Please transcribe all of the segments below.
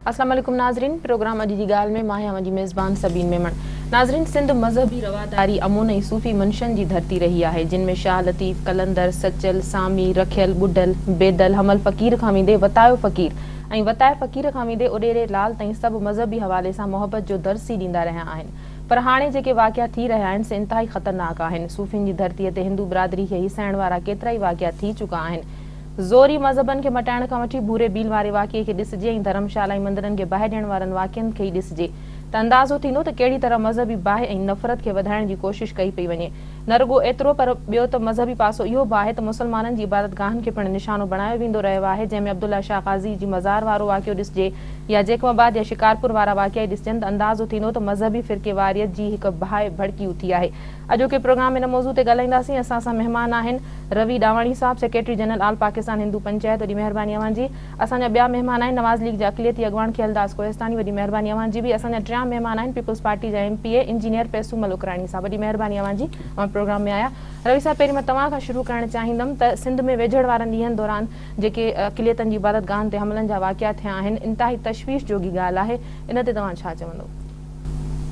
اسلام عليڪم ناظرين پروگرام اڄ جي ڳالهه ۾ مان آهيان اوهان جي ميزبان سبين ميمڻ ناظرين سنڌ مذهبي رواداري امن ۽ صوفي منشن جي ڌرتي رهي آهي جن ۾ شاهه لطيف قلندر سچل سامي رکيل ٻڍل بيدل حمل فقير کان ويندي وتايو فقير ۽ وتائي فقير کان ويندي اڏيري لال تائين سڀ مذهبي حوالي سان محبت جو درس ئي ڏيندا رهيا آهن پر هاڻي جيڪي واقعا ٿي رهيا آهن سي انتهائي خطرناڪ آهن صوفين جي ڌرتي تي هندو برادري کي هيسائڻ وارا ڪيترائي واقعا ٿي چڪا آهن زوري مذهبن کي مٽائڻ کان وٺي ڀوري ڀيل واري واقعي کي ڏسجي ۽ ڌرمشالا ۽ مندرن کي باهه ڏيڻ وارن واقعن کي ئي ڏسجي ته اندازو ٿيندو ته ڪهڙي طرح مذهبي باهه ۽ نفرت کي وڌائڻ جي ڪوشش ڪئي پئي وڃي. نه رڳو ايترو پر ٻيو ته مذهبي پاسو اهو به آهي ته مسلمانن جي عبادتگاهن کي پڻ نشانو بڻايو ويندو رهيو آهي جنهن ۾ عبدالله شاهه غازي جي مزار وارو واقعو ڏسجي يا جيڪب آباد يا شڪارپور وارا واقعا ئي ڏسجن ته اندازو ٿيندو ته مذهبي فرقيواريت جي هڪ باهه ڀڙڪي اٿي آهي. اڄوڪي پروگرام ان موضوع تي ڳالهائينداسين اسان سان مهمان آهن روي ڏاواڻي صاحب secretary general all Pakistan Hindu Panchayat وڏي مهرباني اوهان جي اسان جا ٻيا مهمان آهن نواز ليگ جا اقليتي اڳواڻ کيل داس ڪوهستاني وڏي مهرباني اوهان جي به اسان جا ٽيان مهمان آهن پيپلز پارٽي جا M P A engineer Pesumal Ukrani صاحب وڏي مهرباني اوهان جي اوهان پروگرام ۾ آيا روي صاحب پهرين مان توهان کان شروع ڪرڻ چاهيندم ته سنڌ ۾ ويجهڙ وارن ڏينهن دوران جيڪي اقليتن جي عبادت گاهن تي حملن جا واقعا ٿيا آهن انتهائي تشويش جوڳي ڳالهه آهي ان تي توهان ڇا چوندو؟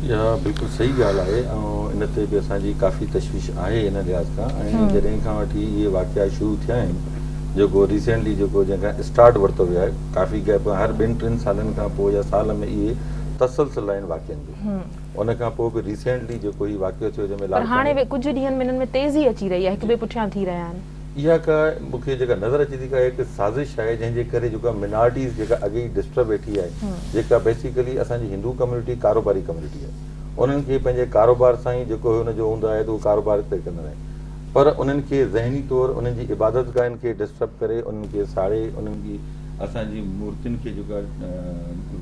اها بلڪل صحيح ڳالهه آهي ۽ ان تي به اسان جي ڪافي تشويش آهي ان لحاظ کان ۽ جڏهن کان وٺي اهي واقعا شروع ٿيا آهن جيڪو ريسينٽلي جيڪو جنهن کان اسٽارٽ ورتو ويو آهي ڪافي گيپ هر ٻن ٽن سالن کان پوء يا سال ۾ اهي تسلسل آهن واقعن جو ان کان پوء به ريسينٽلي جيڪو هي واقعو ٿيو جنهن ۾ پر هاڻي ڪجهه ڏينهن ۾ انهن ۾ تيزي اچي رهي آهي هڪ ٻئي پٺيان ٿي رهيا آهن. اها ڪا مون کي جيڪا نظر اچي ٿي ڪا هڪ سازش آهي جنهن جي ڪري جيڪا مينارٽيز جيڪا اڳي ئي ڊسٽرب ويٺي آهي جيڪا بيسيڪلي اسان جي هندو ڪميونٽي ڪاروباري ڪميونٽي آهي انهن کي پنهنجي ڪاروبار سان ئي جيڪو هن جو هوندو آهي ته هو ڪاروبار تي ڪندا آهن پر انهن کي ذهني طور انهن جي عبادت گاهن کي ڊسٽرب ڪري انهن کي ساڙي انهن جي اسان جي مورتين کي جيڪا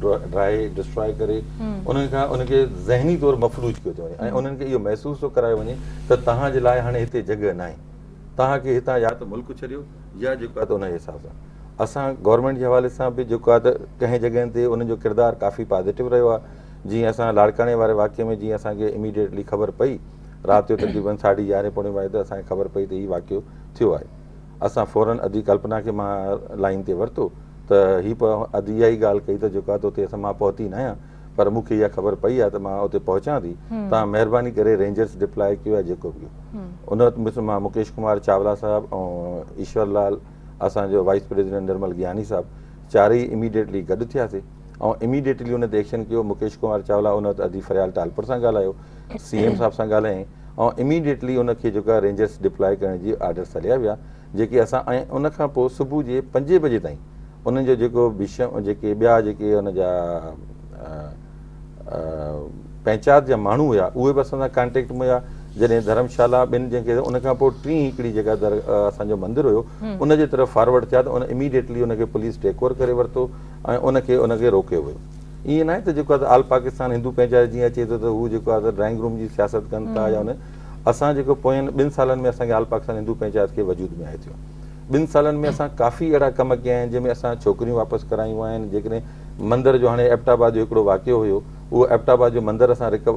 ڊاهي ڊسٽرائي ڪري انهن کان انهن کي ذهني طور مفلوج ڪيو ٿو وڃي ۽ انهن کي اهو محسوس ٿو ڪرايو وڃي ته توهان جي لاء هاڻي هتي جڳهه ناهي توهان کي هتان يا ته ملڪ ڇڏيو يا جيڪو آهي ته ان جي حساب سان اسان گورنمينٽ جي حوالي سان به جيڪو آهي ته ڪنهن جڳهين تي انهن جو ڪردار ڪافي پازيٽو رهيو آهي جيئن اسان لاڙڪاڻي واري واقعي ۾ جيئن اسان کي اميڊيٽلي خبر پئي رات جو تقريبن ساڍي يارهين پوڻي بجي ته اسان کي خبر پئي ته هي واقعو ٿيو آهي اسان فورن ادي ڪلپنا کي مان لائين تي ورتو ته هي ادي اها ئي ڳالهه ڪئي ته جيڪو آهي ته اتي اسان مان پهتي نه آهيان پر مون کي اها خبر پئي آهي ته مان اتي پهچان ٿي توهان مهرباني ڪري رينجرز ڊپلائي ڪيو يا جيڪو به ڪيو ان وقت مس مان مڪيش ڪمار چاولا صاحب ۽ ايشور لال اسان جو وائيس پريزيڊنٽ نرمل گياني صاحب چارئي اميڊيٽلي گڏ ٿياسي ۽ اميڊيٽلي ان تي ايڪشن ڪيو مڪيش ڪمار چاولا ان وقت ادي فريال ٽالپر سان ڳالهايو سي ايم صاحب سان ڳالهايائين ۽ اميڊيٽلي ان کي جيڪا رينجرز ڊپلائي ڪرڻ جي آرڊرس هليا ويا جيڪي اسان ۽ ان کان پوء صبح جي پنجين بجي تائين انهن جو جيڪو ڀيشم جيڪي ٻيا جيڪي ان جا پنچات جا ماڻهو هيا اهي به اسان سان ڪانٽيڪٽ ۾ هيا جڏهن ڌرمشالا ٻن جنهن کي ان کان پوء ٽين هڪڙي جيڪا در اسان جو مندر هيو ان جي طرف فارورڊ ٿيا ته ان اميڊيٽلي ان کي پوليس ٽيڪ اوور ڪري ورتو ۽ ان کي ان کي روڪيو ويو ائين ناهي ته جيڪو آل پاڪستان هندو پنچائت جيئن اچي ٿو ته هو جيڪو آهي ڊرائنگ روم جي سياست ڪن ٿا يا ان اسان جيڪو پوين ٻن سالن ۾ اسان کي آل پاڪستان هندو پنچائت کي وجود ۾ آئي ٿيو ٻن سالن ۾ اسان ڪافي اهڙا ڪم ڪيا آهن جنهن ۾ اسان ڇوڪريون واپس ڪرايون آهن جيڪڏهن مندر جو هاڻي ايبٽ آباد جو هڪڙو واقعو هيو اهو ايبٽ آباد جو مندر اسان رڪ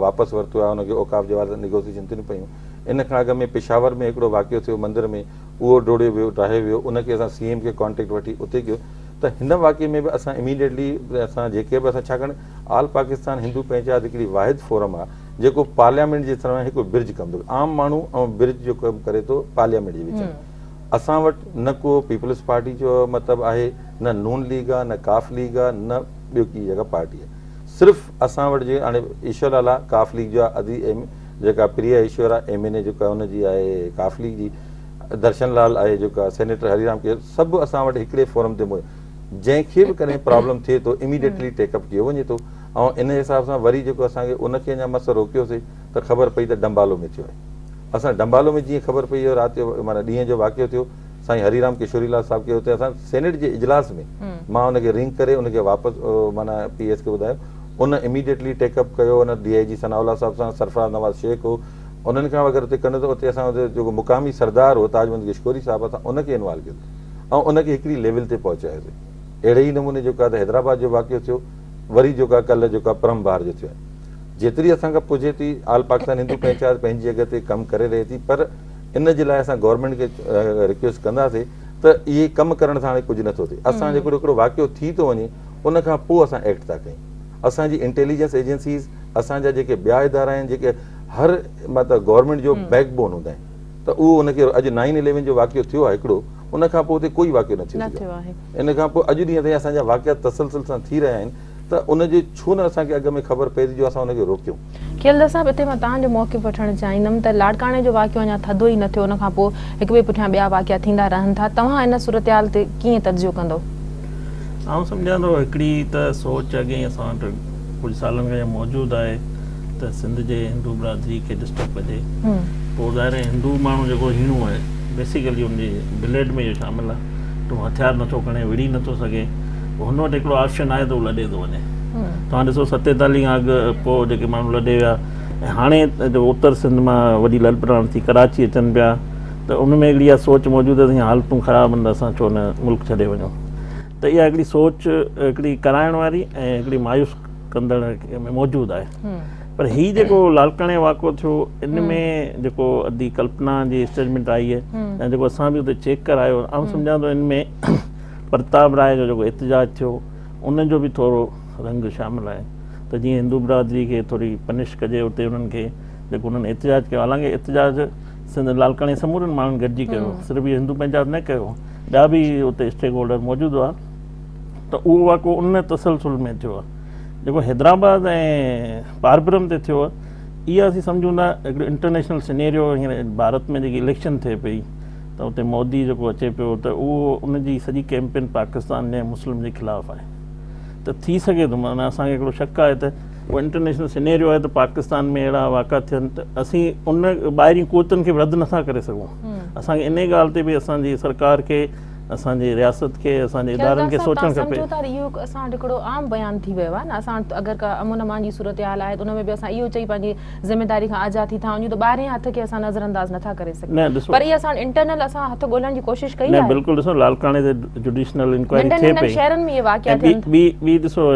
واپس ورتو آهي ان کي اوقاف جي حوالي سان نيگوسيشن ٿين پيون ان کان اڳ ۾ پشاور ۾ هڪڙو واقعو ٿيو مندر ۾ اهو ڊوڙيو ويو ڊاهيو ويو ان کي اسان سي ايم کي ڪانٽيڪٽ وٺي اتي ڪيو ته هن واقعي ۾ به اسان اميڊيٽلي اسان جيڪي به اسان ڇاڪاڻ آل پاڪستان هندو پنچائت هڪڙي واحد فورم آهي جيڪو پارليامينٽ جي طرف هڪ برج ڪم ٿو عام ماڻهو ۽ برج جو ڪم ڪري ٿو پارليامينٽ جي وچ ۾ اسان وٽ نه ڪو پيپلز پارٽي جو مطلب آهي نه نون ليگ آهي نه قاف ليگ آهي نه ٻيو ڪي جيڪا پارٽي آهي صرف اسان وٽ جي هاڻي ايشور لالا قاف ليگ جو آهي ادي ايم جيڪا پريا ايشور آهي ايم اين اي جيڪا ان جي آهي قاف ليگ جي درشن لال آهي جيڪا سينيٽر هري رام کي سڀ اسان وٽ هڪڙي فورم تي جنهن کي به ڪڏهن پرابلم ٿئي ٿو اميڊيٽلي ٽيڪ اپ ڪيو وڃي ٿو ۽ ان حساب سان وري جيڪو اسان کي ان کي اڃا مس روڪيوسي ته خبر پئي ته ڊنبالو ۾ ٿيو آهي. اسان ڊنبالو ۾ جيئن خبر پئي اهو رات جو معنيٰ ڏينهن جو واقعو ٿيو سائين هري رام ڪشوري لال صاحب کي اتي اسان سينيٽ جي اجلاس ۾ مان ان کي رنگ ڪري ان کي واپس معنيٰ پي ايس کي ٻڌايو ان اميڊيٽلي ٽيڪ اپ ڪيو ان ڊي I جي ثناء الله صاحب سان سرفراز نواز شيخ هو انهن کان اگر اتي ڪن ته اتي اسان اتي جيڪو مقامي سردار هو تاج محمد گشڪوري صاحب اسان ان کي انوالو ڪيو ۽ ان کي هڪڙي ليول تي پهچايوسي اهڙي ئي نموني جيڪو آهي ته حيدرآباد جو واقعو ٿيو وري جيڪو آهي ڪلهه جيڪو آهي پرم بهار جو ٿيو آهي جيتري اسان کان پڄي ٿي آل پاڪستان هندو پنچائت پنهنجي جڳهه تي ڪم ڪري رهي ٿي پر ان جي لاء اسان گورنمينٽ کي رڪويسٽ ڪنداسي ته اهي ڪم ڪرڻ سان هاڻي ڪجهه نٿو ٿئي اسان جيڪو هڪڙو واقعو ٿي ٿو وڃي ان کان پوء اسان ايڪٽ ٿا ڪيون. اسان جي انٽيليجنس ايجنسيز، اسان جا جيڪي ٻيا ادارا آهن جيڪي هر مطلب گورنمينٽ جو بيڪ بون هوندا آهن ته اهو ان کي اڄ نائين اليون جو واقعو ٿيو آهي هڪڙو ان کان پوء اتي ڪوئي واقعو نه ٿيو آهي. ان کان پوء اڄ ڏينهن تائين اسان جا واقعا تسلسل سان ٿي رهيا آهن ته ان جي ڇو نه اسان کي اڳ ۾ خبر پئي ٿي جو اسان ان کي روڪيون. کيلدر صاحب اتي مان توهان جو موقف وٺڻ چاهيندم ته لاڙڪاڻي جو واقعو اڃا ٿڌو ئي نه ٿيو ان کان پوء هڪ ٻئي پٺيان ٻيا واقعا ٿيندا رهن ٿا توهان ان صورتحال تي ڪيئن تجزيو ڪندو؟ آئون سمجهان ٿو هڪڙي ته سوچ اڳي ئي اسان وٽ ڪجهه سالن کان موجود آهي ته سنڌ جي هندو برادري کي ڊسٽرب ڪجي پوء ظاهر آهي هندو ماڻهو جيڪو هيڻو آهي بيسيڪلي ان جي بليڊ ۾ اهو شامل آهي ته هو هٿيار نٿو کڻي وڙهي نٿو سگهي پوء هن وٽ هڪڙو آپشن آهي ته هو لڏي ٿو وڃي توهان ڏسو ستيتاليهه کان اڳ پوء جيڪي ماڻهو لڏي ويا ۽ هاڻي جو اتر سنڌ مان وڏي لڏپلاڻ ٿي ڪراچي اچن پيا ته ان ۾ هڪڙي اها سوچ موجود آهي ته حالتون خراب آهن ته اسان ڇو نه ملڪ ڇڏي وڃون ته اها هڪڙي سوچ هڪڙي ڪرائڻ واري ۽ هڪڙي مايوس ڪندڙ ۾ موجود آهي پر هي جيڪو لاڙڪاڻي واقعو ٿيو ان ۾ جيڪو ادي ڪلپنا جي اسٽيٽمينٽ آئي آهي ۽ جيڪو اسان به اتي چيڪ ڪرايو آئون سمجهان ٿو ان ۾ پرتاب راء جو جيڪو احتجاج ٿيو ان جو به ٿورو رنگ شامل آهي ته جيئن هندو برادري کي ٿوري پنش ڪجي اتي انهن کي جيڪو انهن احتجاج ڪيو حالانڪه احتجاج سنڌ لاڙڪاڻي سمورن ماڻهن گڏجي ڪيو صرف اهو هندو پنچائت نه ڪيو ٻيا به اتي اسٽيڪ هولڊر موجود هئا ته اهو واقعو ان تسلسل ۾ ٿيو آهي جيڪو حيدرآباد ۽ پاربرم تي ٿيو آهي اها اسين سمجهون ٿا هڪڙو انٽرنيشنل سينيريو هينئر ڀارت ۾ جيڪي اليڪشن ٿئي پئي ته اتي مودي جيڪو اچي پيو ته اهو ان جي سڄي ڪيمپين پاڪستان جي مسلم جي خلاف آهي ته ٿي سگهي ٿو معنيٰ اسان کي هڪڙو شڪ آهي ته اهو انٽرنيشنل سينيريو آهي ته پاڪستان ۾ اهڙا واقعا ٿين ته اسين ان ٻاهرين قوتن کي به رد نٿا ڪري سگهون اسان کي انهي ڳالهه تي به اسان جي سرڪار کي اسان جي رياست کي اسان جي ادارن کي سوچڻ کپي. سمجهو ٿا ته اهو هڪ اسان وٽ هڪڙو عام بيان ٿي ويو آهي نه اسان وٽ اگر ڪا امن امان جي صورتحال آهي ته ان ۾ به اسان اهو چئي پنهنجي ذميداري کان آجا ٿي ٿا وڃون ته ٻاهرين هٿ کي اسان نظر انداز نٿا ڪري سگهون پر اهي اسان وٽ انٽرنل اسان هٿ ڳولڻ جي ڪوشش ڪئي آهي. نه بلڪل ڏسو لاڙڪاڻي تي جڊيشنل انڪوائري ٿئي پئي. ننڍن ننڍن شهرن ۾ اهي واقعا ٿين ٿا. ٻي ٻي ڏسو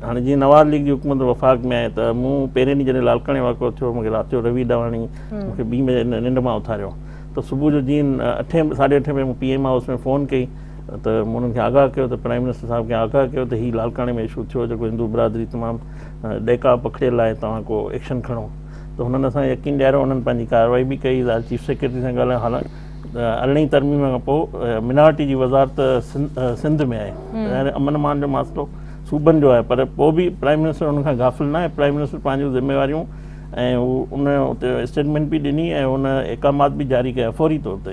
هاڻي جيئن نواز ليگ جي حڪومت وفاق ۾ آئي ته مون پهرين ڏينهن جڏهن لاڙڪاڻي واقعو ٿيو مون کي رات جو روي ڏاواڻي مون کي ٻي بجي ننڊ مان اٿاريو ته صبح جو جيئن اٺين ساڍي اٺين بجي مون پي ايم هائوس ۾ فون ڪئي ته مون انهن کي آگاهه ڪيو ته پرائم منسٽر صاحب کي آگاهه ڪيو ته هي لاڙڪاڻي ۾ اشو ٿيو جيڪو هندو برادري تمام ڏهڪاء پکڙيل آهي توهان ڪو ايڪشن کڻو ته هنن اسان کي يقين ڏياريو انهن پنهنجي ڪارروائي به ڪئي ظاهر چيف سيڪريٽري سان ڳالهايو حالانڪ ارڙهين ترميم کان پوء منارٽي جي وزارت سنڌ ۾ آهي ظاهر امن امان جو مسئلو صوبن جو آهي پر پوء به پرائم منسٽر ان کان غافل نه آهي پرائم منسٽر پنهنجون ذميواريون ۽ هو ان اتي اسٽيٽمينٽ به ڏني ۽ ان احڪامات به جاري ڪيا فوري طور تي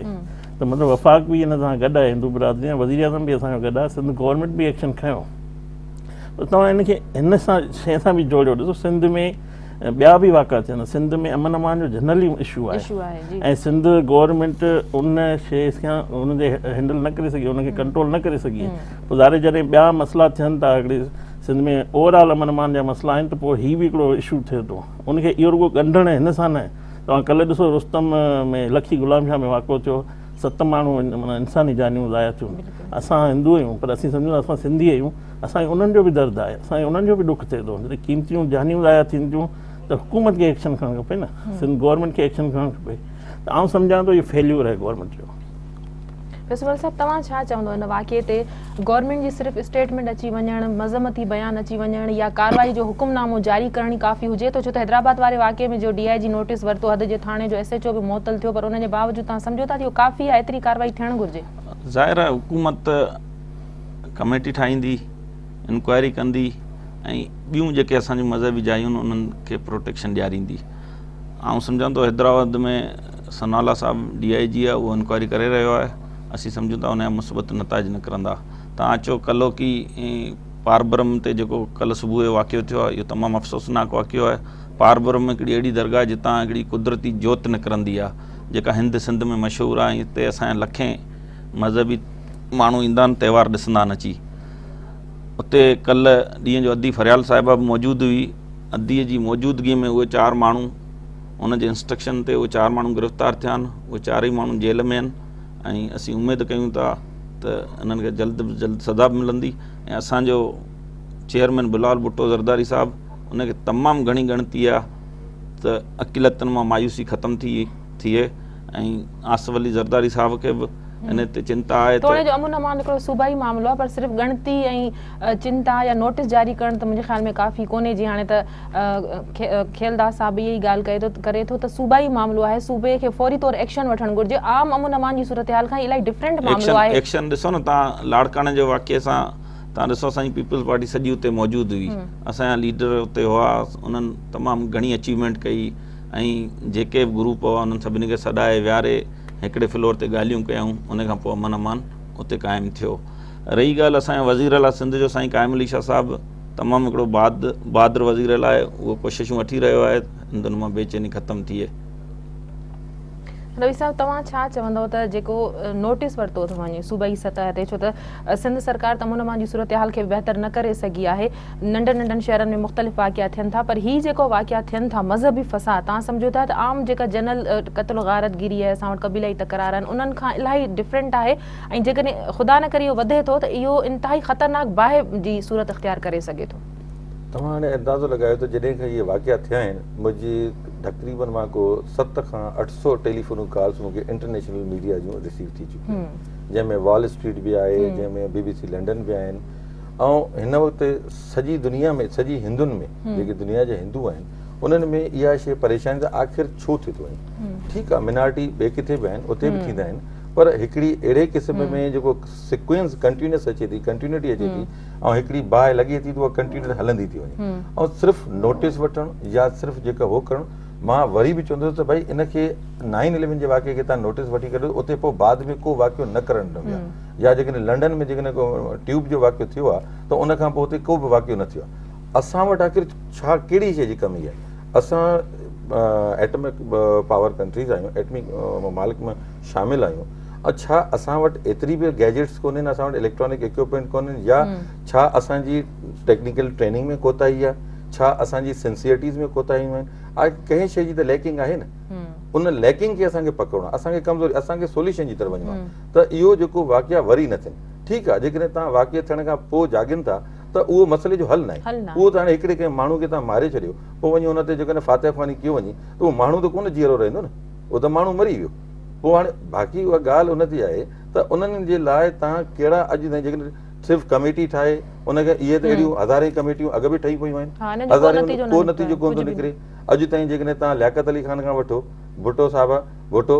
ته مطلب وفاق به ان سان گڏ آهي هندو برادري وزير اعظم به اسان جو گڏ آهي سنڌ گورنمينٽ به ايڪشن کنيو پر توهان ان کي هن سان شيء سان به جوڙيو ڏسو سنڌ ۾ ٻيا به واقعا ٿين سنڌ ۾ امن امان جو جنرلي اشو آهي ۽ سنڌ گورنمينٽ ان شيء کان ان کي هينڊل نه ڪري سگهي ان کي ڪنٽرول نه ڪري سگهي پوء ظاهر جڏهن ٻيا مسئلا ٿين ٿا هڪڙي سنڌ ۾ اوور آل امن امان جا مسئلا آهن ته پوء هي به هڪڙو اشو ٿئي ٿو ان کي اهو رڳو ڳنڍڻ هن سان نه توهان ڪلهه ڏسو رستم ۾ لکي غلام شاهه ۾ واقعو ٿيو ست ماڻهو معنيٰ انساني جانيون ضايع ٿيون اسان هندو آهيون پر اسين سمجهون ٿا اسان سنڌي آهيون اسان کي انهن جو به درد آهي اسان کي انهن جو به ڏک ٿئي ٿو جڏهن قيمتيون جانيون ضايع ٿين ٿيون ته حڪومت کي ايڪشن کڻڻ کپي نه سنڌ گورنمينٽ کي ايڪشن کڻڻ کپي ته آئون سمجهان ٿو اهو فيليور آهي گورنمينٽ جو. پرنسپل صاحب توهان ڇا چوندو ان واقعي تي گورنمينٽ جي صرف اسٽيٽمينٽ اچي وڃڻ، مذمتي بيان اچي وڃڻ يا ڪارروائي جو حڪم نامو جاري ڪرڻ ئي ڪافي هجي ٿو ڇو ته حيدرآباد واري واقعي ۾ جو ڊي I جي نوٽيس ورتو حد جي ٿاڻي جو ايس ايڇ او به معطل ٿيو پر ان جي باوجود توهان سمجهو ٿا ته اهو ڪافي آهي ايتري ڪارروائي ٿيڻ گهرجي؟ ظاهر آهي حڪومت ڪميٽي ٺاهيندي انڪوائري ڪندي ۽ ٻيون جيڪي اسان جون مذهبي جايون آهن انهن کي پروٽيڪشن ڏياريندي آئون سمجهان ٿو حيدرآباد ۾ ثناء صاحب ڊي I جي آهي اهو انڪوائري ڪري رهيو آهي اسين سمجهون ٿا ان جا مثبت نتائج نڪرندا تان اچو ڪلهوڪي پاربرم تي جيڪو ڪلهه صبح جو واقعو ٿيو آهي اهو تمام افسوسناڪ واقعو آهي پاربرم هڪڙي اهڙي درگاهه جتان هڪڙي قدرتي جوت نڪرندي آهي جيڪا هند سنڌ ۾ مشهور آهي ۽ هتي اسان جا لکين مذهبي ماڻهو ايندا آهن تهوار ڏسندا آهن اچي اتي ڪلهه ڏينهن جو ادي فريال صاحبه به موجود هئي ادي جي موجودگي ۾ اهي چار ماڻهو ان جي انسٽرڪشن تي اهي چار ماڻهو گرفتار ٿيا آهن اهي چار ئي ماڻهو جيل ۾ آهن ۽ اسين اميد ڪيون ٿا ته انهن کي جلد به جلد سزا به ملندي ۽ اسانجو چيئرمين بلاول ڀٽو زرداري صاحب ان کي تمام گهڻي ڳڻتي آهي ته اقليتن مان مايوسي ختم ٿي ٿئي ۽ آصف علي زرداري صاحب کي به ان تي چنتا آهي ته. توڻي جو امن امان هڪڙو صوبائي معاملو آهي پر صرف ڳڻتي ۽ چنتا يا نوٽيس جاري ڪرڻ ته منهنجي خيال ۾ ڪافي ڪونهي جيئن هاڻي ته کيلداس صاحب به اها ئي ڳالهه ڪري ٿو ڪري ٿو ته صوبائي معاملو آهي صوبي کي فوري طور ايڪشن وٺڻ گهرجي عام امن امان جي صورتحال کان الاهي ڊفرنٽ معاملو آهي. ايڪشن ڏسو نه توهان لاڙڪاڻي جي واقعي سان توهان ڏسو اسان جي پيپلز پارٽي سڄي اتي موجود هئي اسان جا ليڊر اتي هئا انهن تمام گهڻي اچيومينٽ ڪئي ۽ جيڪي به گروپ هئا انهن سڀني کي سڏائي ويهاري هڪڙي فلور تي ڳالهيون ڪيائون ان کان پوء امن امان اتي قائم ٿيو. رهي ڳالهه اسان جو وزير اعليٰ سنڌ جو سائين قائم علي شاهه صاحب تمام هڪڙو بهادر وزير اعليٰ آهي اهو ڪوششون وٺي رهيو آهي هندن مان بيچيني ختم ٿئي. روي صاحب توهان ڇا چوندؤ ته جيڪو نوٽيس ورتو ٿو وڃي صوبائي سطح تي ڇو ته سنڌ سرڪار ته امن امان جي صورتحال کي بهتر نه ڪري سگهي آهي ننڍن ننڍن شهرن ۾ مختلف واقعا ٿين ٿا پر هي جيڪو واقعا ٿين ٿا مذهبي فساد توهان سمجهو ٿا ته عام جيڪا جنرل قتل و غارت گيري آهي اسان وٽ قبيلائي تڪرار آهن انهن کان الاهي ڊفرنٽ آهي ۽ جيڪڏهن خدا نه ڪري اهو وڌي ٿو ته اهو انتهائي خطرناڪ باهه جي صورت اختيار ڪري سگهي ٿو. توهان هاڻي اندازو لڳايو ته جڏهن کان اهي واقعا ٿيا آهن منهنجي تقريبن مان ڪو 7 کان 800 ٽيليفونڪ ڪالز مون کي انٽرنيشنل ميڊيا جون رسيو ٿي چڪيون آهن جنهن ۾ وال اسٽريٽ به آهي جنهن ۾ بي بي سي لنڊن به آهن ۽ هن وقت سڄي دنيا ۾ سڄي هندن ۾ جيڪي دنيا جا هندو آهن انهن ۾ اها شيء پريشاني ته آخر ڇو ٿي ٿو وڃي ٺيڪ آهي مينارٽي ٻئي ڪٿي به آهن اتي به ٿيندا آهن پر هڪڙي اهڙي قسم ۾ جيڪو سيڪوينس ڪنٽينيوس اچي ٿي ڪنٽينيوٽي اچي ٿي ۽ هڪڙي باهه لڳي ٿي ته اها ڪنٽينيو هلندي ٿي وڃي ۽ صرف نوٽيس وٺڻ يا صرف جيڪا هو ڪرڻ مان وري به چوندس ته ڀائي ان کي نائن اليون جي واقعي کي تان نوٽيس وٺي ڪري اتي پوء بعد ۾ ڪو واقعو نه ڪرڻ ڏنو ويو يا جيڪڏهن لنڊن ۾ جيڪڏهن ڪو ٽيوب جو واقعو ٿيو آهي ته ان کان پوء اتي ڪو به واقعو نه ٿيو آهي اسان وٽ آخر ڇا ڪهڙي شيء جي ڪمي آهي اسان ايٽمڪ پاور ڪنٽريز آهيون ايٽمي ممالڪ ۾ شامل آهيون ۽ ڇا اسان وٽ ايتري به گيجيٽس ڪونهن اسان وٽ اليڪٽرانڪ اڪوپمينٽ ڪونهن يا ڇا اسان جي ٽيڪنيڪل ٽريننگ ۾ ڪوتاهي آهي ڇا اسان جي سنسيئرٽيز ۾ ڪوتاهيون آهن آخر ڪنهن شيء جي ته ليڪنگ آهي نه ان ليڪنگ کي اسان کي پڪڙڻو آهي اسان کي ڪمزوري اسان کي سوليوشن جي طرف وڃڻو آهي ته اهو جيڪو واقعا وري نه ٿين. ٺيڪ آهي جيڪڏهن توهان واقعي ٿيڻ کان پوء جاڳين ٿا ته اهو مسئلي جو حل ناهي. اهو ته هاڻي هڪڙي ڪنهن ماڻهو کي توهان ماري ڇڏيو پوء وڃي ان تي جيڪڏهن فاتحه خواني ڪيو وڃي ته اهو ماڻهو ته ڪونه جيئرو رهندو نه اهو ته ماڻهو مري ويو. پوء هاڻي باقي اها ڳالهه ان تي آهي ته انهن جي لاء توهان ڪهڙا اڄ تائين جيڪڏهن صرف ڪميٽي ٺاهي ان کي اهي ته اهڙيون هزارين ڪميٽيون اڳ به ٺهي پيون آهن هزارين ڪو نتيجو ڪونه ٿو نڪري. اڄ تائين جيڪڏهن توهان لياقت علي خان کان وٺو ڀٽو صاحب ڀٽو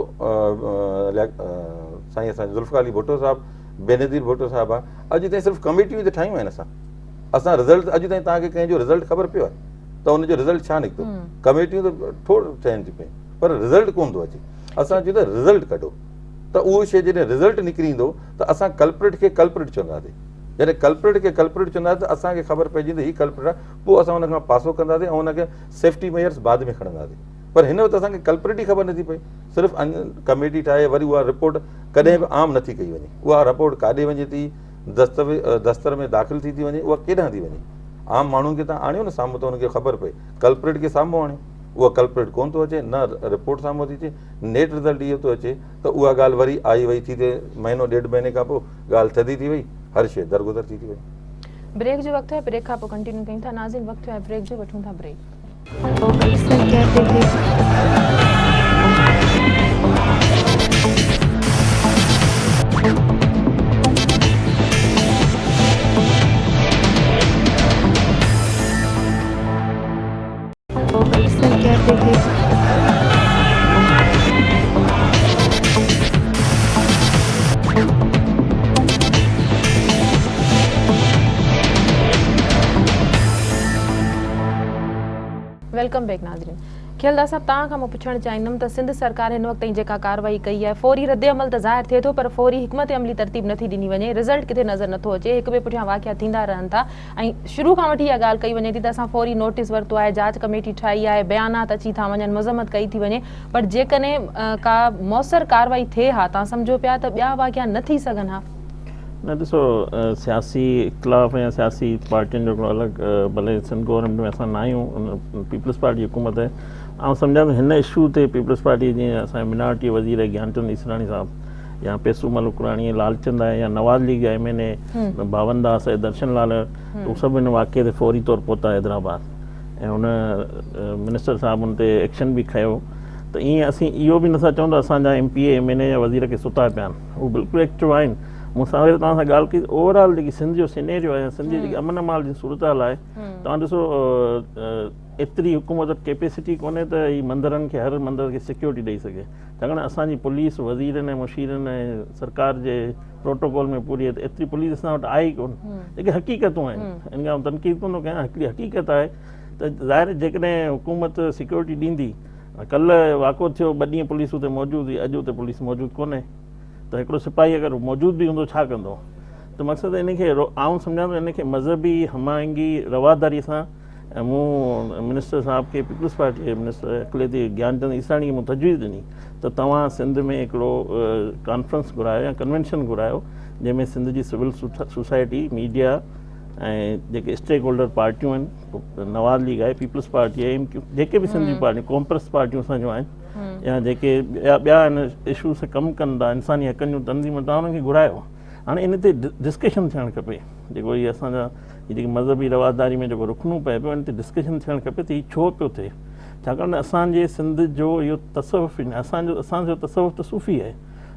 سائين اسان ذوالفقار علي ڀٽو صاحب بينظير ڀٽو صاحب اڄ تائين صرف ڪميٽيون ته ٺاهيون آهن اسان اسان رزلٽ اڄ تائين توهان کي ڪنهن جو رزلٽ خبر پيو آهي ته ان جو رزلٽ ڇا نڪتو ڪميٽيون ته ٺوڙ ٺهن ٿيون پيون پر رزلٽ ڪون ٿو اچي اسان چيو ته رزلٽ ڪڍو ته اهو شي جڏهن رزلٽ نڪري ايندو ته اسان ڪلپرٽ کي ڪلپرٽ چونداسين جڏهن ڪلپرٽ کي ڪلپرٽ چونداسين ته اسان کي خبر پئجي ويندي هي ڪلپرٽ آهي پوء اسان ان کان پاسو ڪنداسين ۽ ان کي سيفٽي ميئرس بعد ۾ کڻنداسين پر هن وقت اسان کي ڪلپرٽ ئي خبر نٿي پئي صرف ڪميٽي ٺاهي وري اها رپورٽ ڪڏهن به عام نٿي ڪئي وڃي اها رپورٽ ڪاڏي وڃي ٿي دستر ۾ داخل ٿي ٿي وڃي اها ڪيڏانهن ٿي وڃي عام ماڻهن کي تان آڻيو نه سامهون ته ان کي خبر پئي ڪلپرٽ کي سامهون آڻيو اها ڪلپرٽ ڪون ٿو اچي نه رپورٽ سامهون ٿي اچي نيٽ رزلٽ اهو ٿو اچي ته اها ڳالهه وري آئي وئي ٿي ٿئي مهينو ڏيڍ مهيني کان پوء ڳالهه ٿڌي ٿي وئي هر شيء درگذر ٿي ٿي وڃي. بريڪ جو وقت آهي بريڪ کان پوء ڪنٽينيو ڪيون ٿا ناظرين وقت ٿيو آهي بريڪ جو وٺون ٿا بريڪ. Welcome back ناظرين کيلدا صاحب توهان کان مان پڇڻ چاهيندم ته سنڌ سرڪار هن وقت تائين جيڪا ڪارروائي ڪئي آهي فوري رد عمل ته ظاهر ٿئي ٿو پر فوري حڪمت عملي ترتيب نٿي ڏني وڃي رزلٽ ڪٿي نظر نٿو اچي هڪ ٻئي پٺيان واقعا ٿيندا رهن ٿا ۽ شروع کان وٺي اها ڳالهه ڪئي وڃي ٿي ته اسان فوري نوٽيس ورتو آهي، جاچ ڪميٽي ٺاهي آهي، بيانات اچي ٿا وڃن، مذمت ڪئي ٿي وڃي پر جيڪڏهن ڪا موثر ڪارروائي ٿئي ها تان سمجهو پيا ته ٻيا واقعا نه ٿي سگهن ها. نه ڏسو سياسي اختلاف يا سياسي پارٽين جو هڪڙو الڳ ڀلي سنڌ گورنمينٽ ۾ اسان نه آهيون پيپلز پارٽي جي حڪومت آهي آئون سمجهان ٿو هن اشو تي پيپلز پارٽي جيئن اسان جي مينارٽي وزير گيانچند ايسراڻي صاحب يا پيسو ملڪراڻي لالچند آهي يا نواز ليگ جا ايم اين اي ڀاون داس ۽ درشن لال هو سڀ ان واقعي تي فوري طور پهتا حيدرآباد ۽ ان منسٽر صاحب ان تي ايڪشن به کنيو ته ائين اسين اهو به نٿا چئون ته اسان جا M P A, M N A يا وزير ڪي ستا پيا آهن. هو بلڪل ايڪٽو آهن. مون سان وري توهان سان ڳالهه ڪئي ته اوور آل جيڪي سنڌ جو سينيريو آهي يا سنڌ جي جيڪي امن امان جي صورتحال آهي توهان ڏسو ايتري حڪومت وٽ ڪيپيسٽي ڪونهي ته هي مندرن کي هر مندر کي سيڪيورٽي ڏئي سگهي. ڇاڪاڻ ته اسان جي پوليس وزيرن ۽ مشيرن ۽ سرڪار جي پروٽوڪول ۾ پوري آهي ته ايتري پوليس اسان وٽ آهي ئي ڪونه. جيڪي حقيقتون آهن ان کان آئون تنقيد ڪونه ٿو ڪيان هڪڙي حقيقت آهي ته ظاهر جيڪڏهن حڪومت سيڪيورٽي ڏيندي ڪلهه واقعو ٿيو ٻه ڏينهن پوليس اتي موجود هئي اڄ اتي پوليس موجود ڪونهي ته هڪڙو سپاهي اگر موجود به هوندو ڇا ڪندو ته مقصد ان کي آئون سمجهان ٿو ان کي مذهبي هم آهنگي رواداري سان ۽ مون منسٽر صاحب کي پيپلز پارٽي جي منسٽر اقليتي گيان چند عيساڻي کي مون تجويز ڏني ته توهان سنڌ ۾ هڪڙو ڪانفرنس گهرايو يا ڪنوينشن گهرايو جنهن ۾ سنڌ جي سول سوسائٽي ميڊيا ۽ جيڪي اسٽيڪ هولڊر پارٽيون آهن نواز ليگ آهي پيپلز پارٽي آهي ايم ڪيو جيڪي به سنڌ جون پارٽيون قومپرست پارٽيون اسان جون آهن يا جيڪي ٻيا ٻيا ان اشوز تي ڪم ڪن ٿا انساني حقن جون تنظيمون توهان انهن کي گهرايو هاڻي ان تي ڊسڪشن ٿيڻ کپي جيڪو هي اسان جا هي جيڪي مذهبي رواداري ۾ جيڪو رخنو پئي پيو ان تي ڊسڪشن ٿيڻ کپي ته هي ڇو پيو ٿئي ڇاڪاڻ ته اسان جي سنڌ جو اهو تصوف ئي نه اسان جو تصوف ته صوفي آهي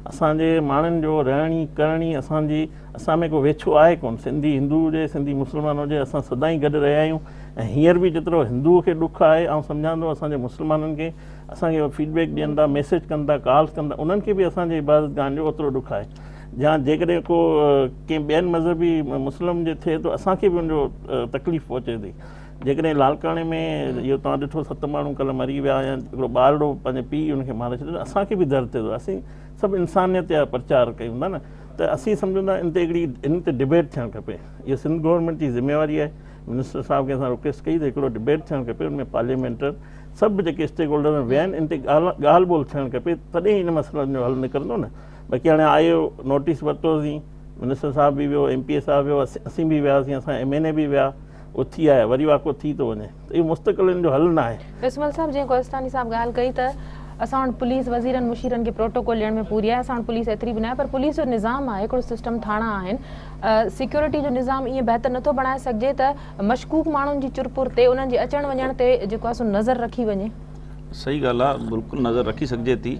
اسان جي ماڻهن جو رهڻي ڪرڻي اسان جي اسان ۾ ڪو ويڇو آهي ڪونه، سنڌي هندو هجي، سنڌي مسلمان هجي، اسان سدائين گڏ رهيا آهيون ۽ هينئر به جيترو هندوء کي ڏک آهي، آئون سمجهان ٿو اسان جي مسلمانن کي اسان کي فيڊ بيڪ ڏين ٿا، ميسيج ڪن ٿا، ڪالز ڪن ٿا، انهن کي به اسان جي عبادت گاهن جو اوترو ڏک آهي. يا جيڪڏهن ڪو ڪنهن ٻين مذهبي مسلم جي ٿئي ٿو اسان کي به ان جو تڪليف پهچي ٿي. جيڪڏهن لاڙڪاڻي ۾ اهو توهان ڏٺو ست ماڻهو ڪلهه مري ويا يا هڪڙو ٻارڙو پنهنجي پيء ان کي ماري ڇڏيو ته اسان کي به درد ٿئي ٿو. اسين سڀ انسانيت جا پرچار ڪيون ٿا نه. ته اسين سمجهون ٿا ان تي هڪڙي ان تي ڊبيٽ ٿيڻ کپي اهو سنڌ گورنمينٽ جي ذميواري آهي منسٽر صاحب کي اسان رڪويسٽ ڪئي ته هڪڙو ڊبيٽ ٿيڻ کپي ان ۾ پارليامينٽر سڀ جيڪي اسٽيڪ هولڊر ويا آهن ان تي ڳالهه ٻولهه ٿيڻ کپي تڏهن ان مسئلن جو حل نڪرندو نه باقي هاڻي آيو نوٽيس ورتوسين منسٽر صاحب به ويو ايم پي اي صاحب ويو اسين به وياسين اسان ايم اين اي به ويا اٿي آيا وري واقعو ٿي ٿو وڃي ته اهو مستقل ان جو حل نه آهي. بسمل صاحب جيئن ڪوهستاني صاحب ڳالهه ڪئي ته اسان وٽ پوليس وزيرن مشيرن کي پروٽوڪول ڏيڻ ۾ پوري آهي اسان وٽ پوليس ايتري به ناهي پر پوليس جو نظام آهي هڪڙو سسٽم ٿاڻا آهن سيڪيورٽي جو نظام ائين بهتر نٿو بڻائي سگهجي ته مشڪوڪ ماڻهن جي چرپر تي انهن جي اچڻ وڃڻ تي جيڪو آهي سو نظر رکي وڃي. صحيح ڳالهه آهي بلڪل نظر رکي سگهجي ٿي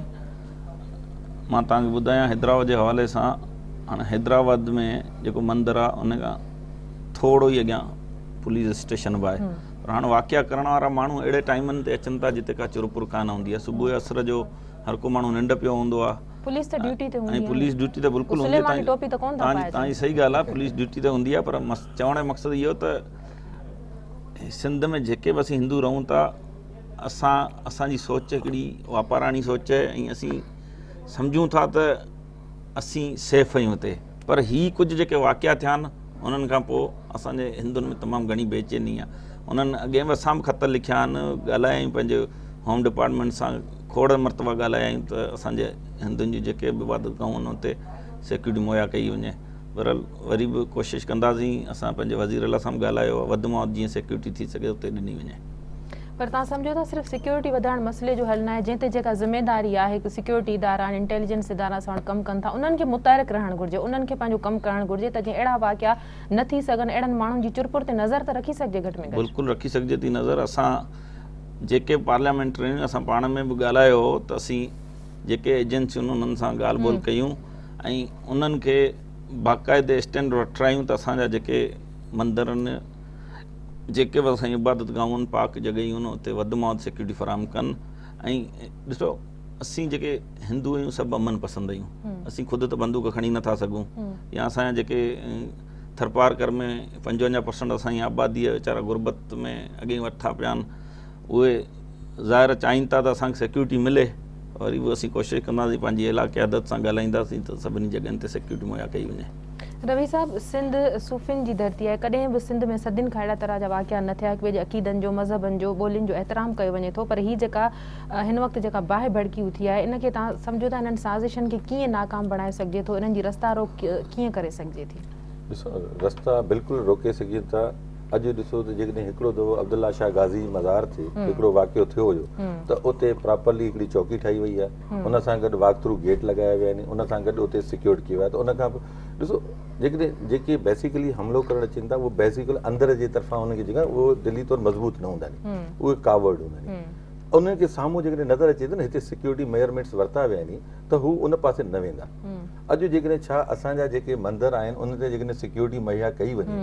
مان توهان کي ٻڌايان حيدرآباد جي حوالي سان هاڻي حيدرآباد ۾ جيڪو مندر آهي ان کان ٿورو ئي اڳيان پوليس اسٽيشن به آهي پر هاڻ واقعا ڪرڻ وارا ماڻهو اهڙي ٽائيمن تي اچن ٿا جتي ڪا چر پر ڪانه هوندي آهي صبح جو اسر جو هر ڪو ماڻهو ننڊ پيو هوندو آهي پوليس ته ڊيوٽي تي هوندي آهي پوليس ڊيوٽي ته بلڪل هوندي سليماني ٽوپي ته ڪونه ٿا پائي تان جي صحيح ڳالهه آهي پوليس ڊيوٽي ته هوندي آهي پر چوڻ جو مقصد اهو ته سنڌ ۾ جيڪي به اسين هندو رهون ٿا اسان اسان جي سوچ هڪڙي واپاراڻي سوچ آهي ۽ اسين سمجهون ٿا ته اسين سيف آهيون هتي پر هي ڪجهه جيڪي واقعا ٿيا آهن انهن کان پوء اسان جي هندن ۾ تمام گهڻي بيچيني آهي انهن اڳي به اسان به خط لکيا آهن ڳالهايا آهيون پنهنجي هوم ڊپارٽمينٽ سان کوڙ مرتبا ڳالهايا آهيون ته اسان جي هندن جون جيڪي به عبادت گاهون آهن اتي سيڪيورٽي مهيا ڪئي وڃي بهرحال وري به ڪوشش ڪنداسين اسان پنهنجي وزير اعليٰ سان به ڳالهايو آهي وڌ مان وڌ جيئن سيڪيورٽي ٿي سگهي اتي ڏني وڃي. پر توهان سمجهو ٿا صرف سيڪيورٽي وڌائڻ مسئلي جو حل ناهي جنهن تي جيڪا ذميداري آهي سيڪيورٽي ادارا آهن انٽيليجنس ادارا اسان وٽ ڪم ڪن ٿا انهن کي متحرڪ رهڻ گهرجي انهن کي پنهنجو ڪم ڪرڻ گهرجي ته جيئن اهڙا واقعا نه ٿي سگهن اهڙن ماڻهن جي چرپر تي نظر ته رکي سگهجي گهٽ ۾ گهٽ. بلڪل رکي سگهجي ٿي نظر اسان جيڪي پارليامينٽرين اسان پاڻ ۾ به ڳالهايو هو ته اسين جيڪي ايجنسيون انهن سان ڳالهه ٻولهه ڪيون ۽ انهن کي باقاعدي اسٽينڊ وٺرايون ته اسان جا جيڪي مندر آهن جيڪي به اسان جي عبادت گاهون آهن پاڪ جڳهيون آهن اتي وڌ مان وڌ سيڪيورٽي فراهم ڪن ۽ ڏسو اسين جيڪي هندو آهيون سڀ امن پسند آهيون اسين خود ته بندوق کڻي نٿا سگهون يا اسان جا جيڪي ٿرپارڪر ۾ 55 پرسنٽ اسان جي آبادي ويچارا غربت ۾ اڳي وٺا پيا آهن اهي ظاهر چاهين ٿا ته اسان کي سيڪيورٽي ملي وري به اسين ڪوشش ڪنداسين پنهنجي اعليٰ قيادت سان ڳالهائينداسين ته سڀني جڳهين تي سيڪيورٽي مهيا ڪئي وڃي. روي صاحب سنڌ صوفين جي ڌرتي آهي ڪڏهن به سنڌ ۾ صدين کان اهڙا طرح جا واقعا نه ٿيا هڪ ٻئي جي عقيدن جو مذهبن جو ٻولين جو احترام ڪيو وڃي ٿو پر هي جيڪا هن وقت جيڪا باهه ڀڙڪي اٿي آهي ان کي توهان سمجهو ٿا انهن سازشن کي ڪيئن ناڪام بڻائي سگهجي ٿو انهن جي رستا روڪ ڪيئن ڪري سگهجي ٿي؟ ڏسو رستا بلڪل روڪي سگهجن ٿا اڄ ڏسو ته جيڪڏهن هڪڙو دفعو عبدالله شاهه غازي جي مزار تي هڪڙو واقعو ٿيو هيو ته اتي پراپرلي هڪڙي چوڪي ٺاهي وئي آهي ان سان گڏ واڪ ٿرو گيٽ لڳايا ويا آهن ان سان گڏ اتي سيڪيورڊ ڪيو ويو آهي ته ان کان پوء ڏسو جيڪڏهن جيڪي بيسيڪلي حملو ڪرڻ اچن ٿا اهو بيسيڪلي اندر جي طرفان انهن کي جيڪا اهو دلي طور مضبوط نه هوندا آهن اهي ڪاورڊ هوندا آهن. انهن کي سامهون جيڪڏهن نظر اچي ٿو نه هتي سيڪيورٽي ميئرمينٽس ورتا ويا آهن ته هو ان پاسي نه ويندا. اڄ جيڪڏهن ڇا اسان جا جيڪي مندر آهن انهن تي جيڪڏهن سيڪيورٽي مهيا ڪئي وڃي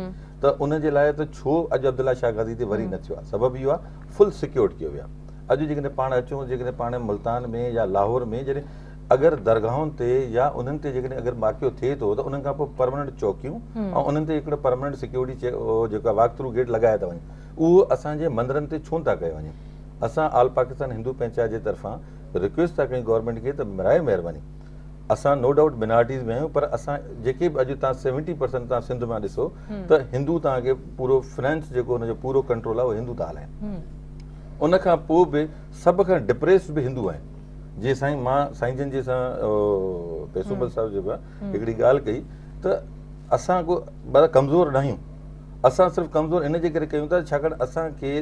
ته ان جي لاء ته ڇو اڄ عبدالله شاهه غازي تي وري نه ٿيو آهي سبب اهو آهي فل سيڪيورڊ ڪيو ويو آهي. اڄ جيڪڏهن پاڻ اچون جيڪڏهن پاڻ ملتان ۾ يا لاهور ۾ جڏهن اگر درگاهن تي يا انهن تي جيڪڏهن اگر واقعو ٿئي ٿو ته انهن کان پوء پرماننٽ چوڪيون ۽ انهن تي هڪڙو پرماننٽ سيڪيورٽي جيڪو واڪ ٿرو گيٽ لڳايا ٿا وڃن اهو اسان جي مندرن تي ڇو نٿا ڪيا وڃن اسان آل پاڪستان هندو پنچائت جي طرفان رڪويسٽ ٿا ڪيون گورنمينٽ کي ته برائي مهرباني اسان نو ڊائوٽ مينارٽيز ۾ آهيون پر اسان جيڪي به اڄ تان 70% تان سنڌ مان ڏسو ته هندو تان کي پورو فنانس جيڪو ان جو پورو ڪنٽرول آهي اهو هندو ٿا هلائن ان کان پوء به سڀ کان ڊپريسڊ به هندو آهن جي سائين مان سائين جن جي سان پيسومل صاحب جيڪو آهي هڪڙي ڳالهه ڪئي ته اسان کو بر ڪمزور نه آهيون اسان صرف ڪمزور ان جي ڪري ڪيون ٿا ڇاڪاڻ اسان کي